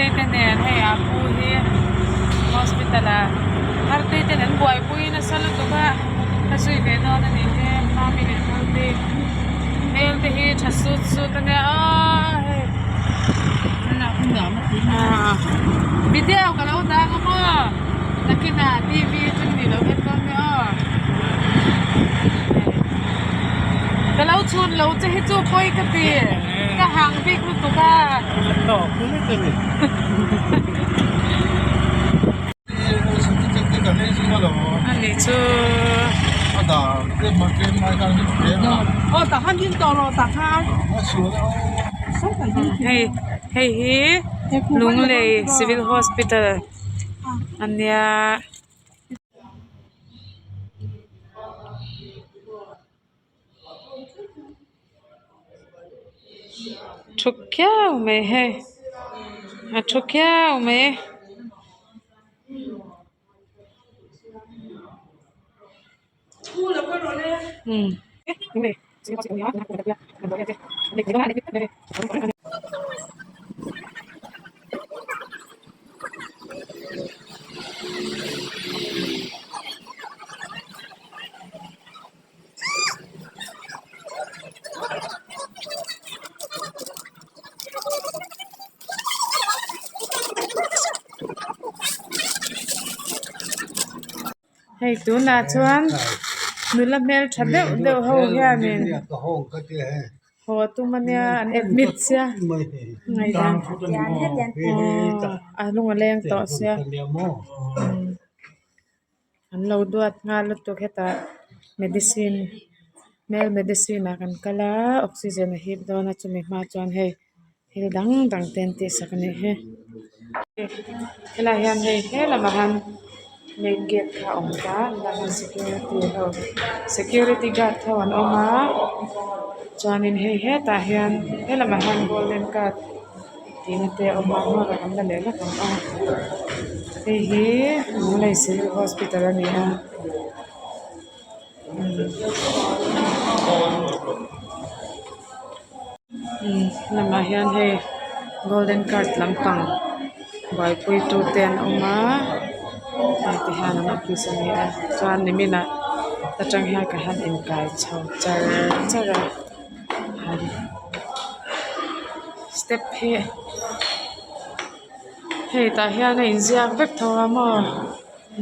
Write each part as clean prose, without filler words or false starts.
Thartei te nen hei a pu hi hospital ah Thartei ten an buaipui nasa lutuk a ka zui ve dawn a nih hi Mami leh Thartei hmel te hi tha sut sut a nia aw hei video ka lo dang a maw nakinah t v atang ni lo en dawn nia aw ka lo chhun lo che hi chu pawi ka ti. Ka hang bik lutuk a. Ani chu. Hei hei hi Lunglei Civil Hospital ania. Thu khiau mai hei a thu khiau mai umm. Hei tunah chuan nula hmeltha deuh deuh ho hianin haw tum ania an admit sia ngaihdan aww a lung a leng tawh sia An lo duat nghal lutuk hetah medicine hmel medicine ah kan kal a oxygen a hip dawn a chumi hma chuan hei thil dang dang te an tihsak a nih hi helaiah hian hei he lamah hian main gate kha a awm ta helaiah hian security ho security guard ho an awm a chuanin hei hetah hian he lamah hian golden card tihna te a awm a hma kan la leh lawk ang aw hei hi Lunglei civil hospital a ni a umm lamah hian hei golden card lampang buaipui tu te an awm a hei ti hian an office a ni a chuan nimin ah atang hian ka han inkai chho char char a. Step hi hei tah hian a inziak vek tho a maw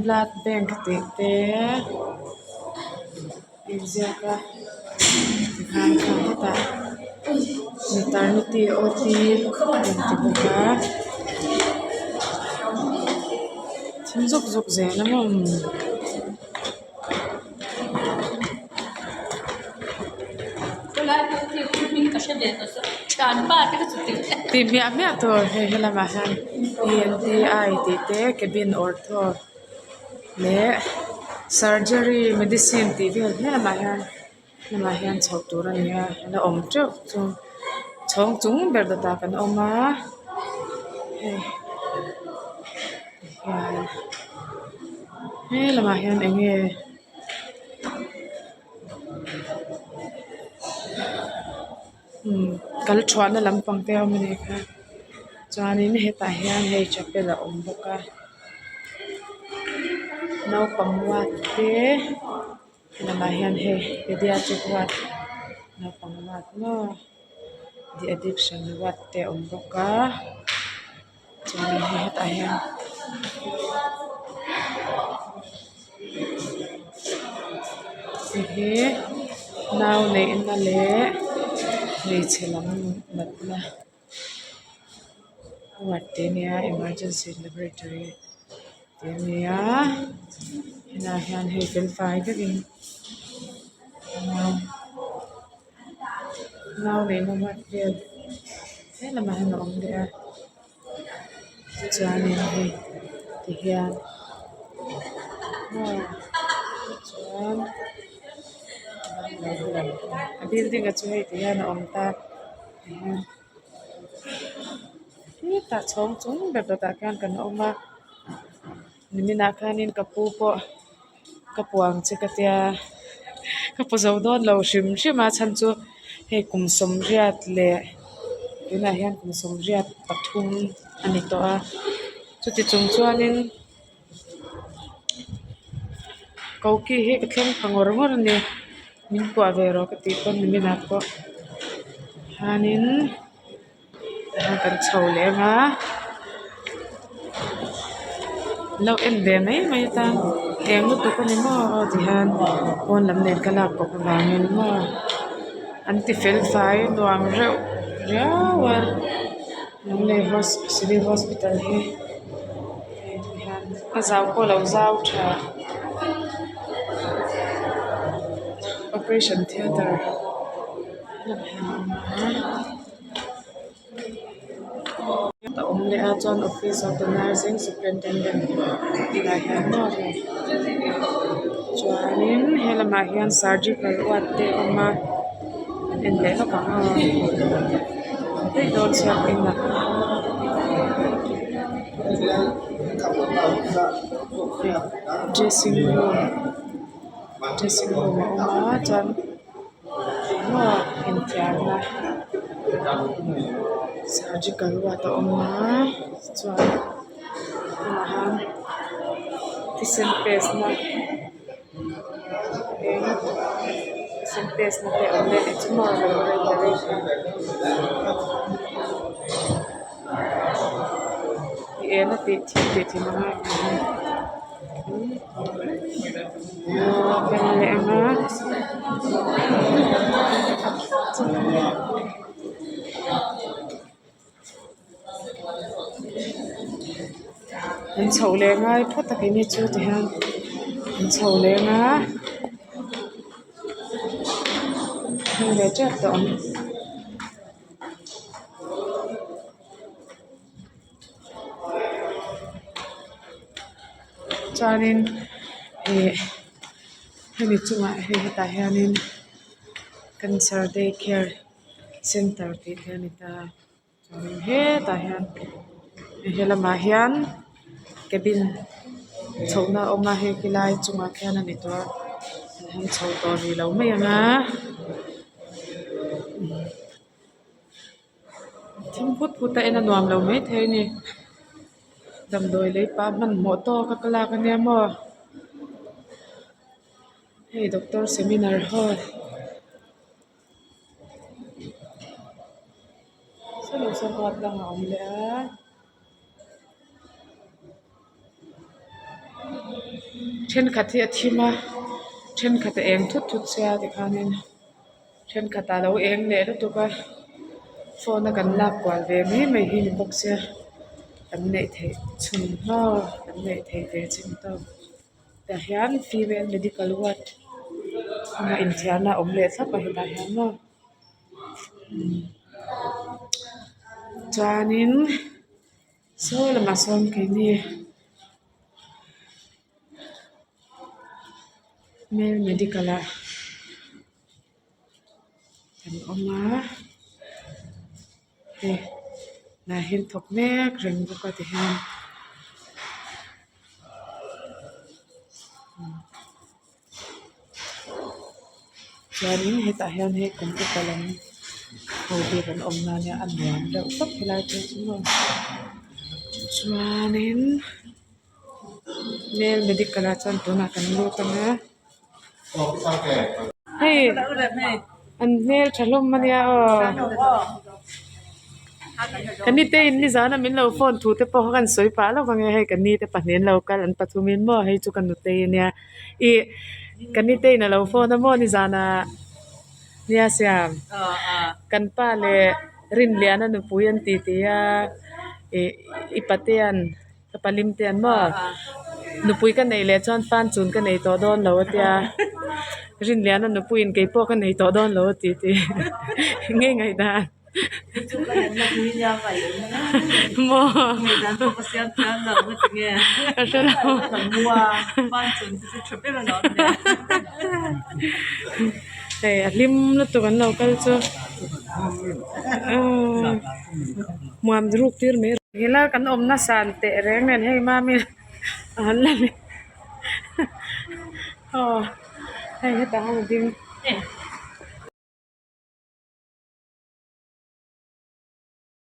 blood bank tih te a inziak a tikhan kha hetah maternity o t a inti bawk a thim zuk zuk zel a maw. Tih hmiah hmiah tur hei helamah hian e n t i tih te cabin ortho leh surgery medicine tih vel helamah hian helamah hian chhoh tur a ni a la awm teuh chu chhawng chung ber dawtah kan awm a hei tihian. He lamah hian eng nge umm kal thuahna lampang te a awm a nih kha chuanin hetah hian hei chapel a awm bawk a naupang ruat te lamah hian hei pediatric ward naupang ruat maw de addiction ward te a awm bawk a. Chuanin hei hetah hian hei hi nau neihna leh hmeichhe lam natna ward te ania emergency laboratory te ania helaiah hian hei felfai takin nau neihna ward vel he lamah hian a awm leh a chuanin hei tihian aw chuan a building a chu hei tihian a awm ta tihian hetah chhawng chung ber dawtah khian kan awm a niminah khanin ka pu pawh ka puang che ka tia ka pu zo dawn lo hrim hrim a chhan chu hei kum sawmriat leh. Tunah hian kum 83 a ni tawh a chuti chung chuanin koki hi ka thleng pha ngawr ngawr a ni min kuah ve rawh ka tih pawn niminah pawh hianin kan chho leh ang a lo en ve mai mai atan eng lutuk a ni maw aw ti hian pawn lam nen ka lak kawp avangin maw an ti fel fai nuam reuh riau a Lunglei civil hospital hi hei ti hian a zau pawh a lo zau tha operation theatre a awm leh a chuan office of the nursing superintendent tih lai hian maw hei chuanin helamah hian surgical ward te a awm a kan en leh lawk ang aw daih dawn sia inah. Dressing room dressing room a awm a chuan. Maw inthiarna surgical ward a awm a chuan tunah hian thisen test na eng thisen test na te a awm leh a ni chu maw laboratory i en a tih thim tih thim a ngai a kan leh ang a. An chhoh leh ngai phawt a keini chu tihian an chho leh ang a heng ve tep tawh ang. Chuanin ih hemi chungah hei hetah hianin cancer day care center tih te a ni ta a chuanin hetah hian helamah hian cabin chhohna a awm a hei khilai chungah khian a ni tawh a an han chho tawh rih lo mai ang a. Thim phut phut a en a nuam lo maithei a ni damdawi lei pah hmanhmawh tawk a ka lak ania maw hei doctor seminar hall saw saw ruat dang a awm leh a. Thenkhat hi a thim a thenkhat a eng thut thut sia tikhanin. Thenkhat ah lo eng leh lutuk a phone a kan lak kual ve mai mai hi ni bawk sia kan neih theih chhun hma kan neih theih ve chin tawk tah hian female medical ward a inthiarna a awm leh thlap a hetah hian maw chuanin saw lamah sawn keini. Male medical ah an awm a hei hna hi an thawk mek reng bawk a tihian chuanin hetah hian hei computer lam ho bik an awm na ania a nuam deuh tawp helai phei chu maw chuanin. Male medical ah chuan tunah kan lut ang a hei an hmel tha hlawm ania aw ka nite in nizan a min lo phone thu te pawh kha kan sawi pah lawk ange hei ka nite pahnih an lo kal an pathum in maw hei chu ka nutei ania ih ka nite in alo phone a maw nizan ah nia siam kan pa leh Rinliana nupui an ti ti a ih i patea'n. Ka palim te an maw? Nupui ka neih leh chuan fan chun ka nei tawh dawn lo a tia. Rinliana nupuiin kei pawh ka nei tawh dawn lo a ti ti. Nge ngaihdan? Maw? Ka hre lo. Hei a hlim lutuk an lo kal chu. Hmuam ruk tir mai. Helai kan awmna san teh reng nen hei mami a han la leh aw hei hetah hian a ding.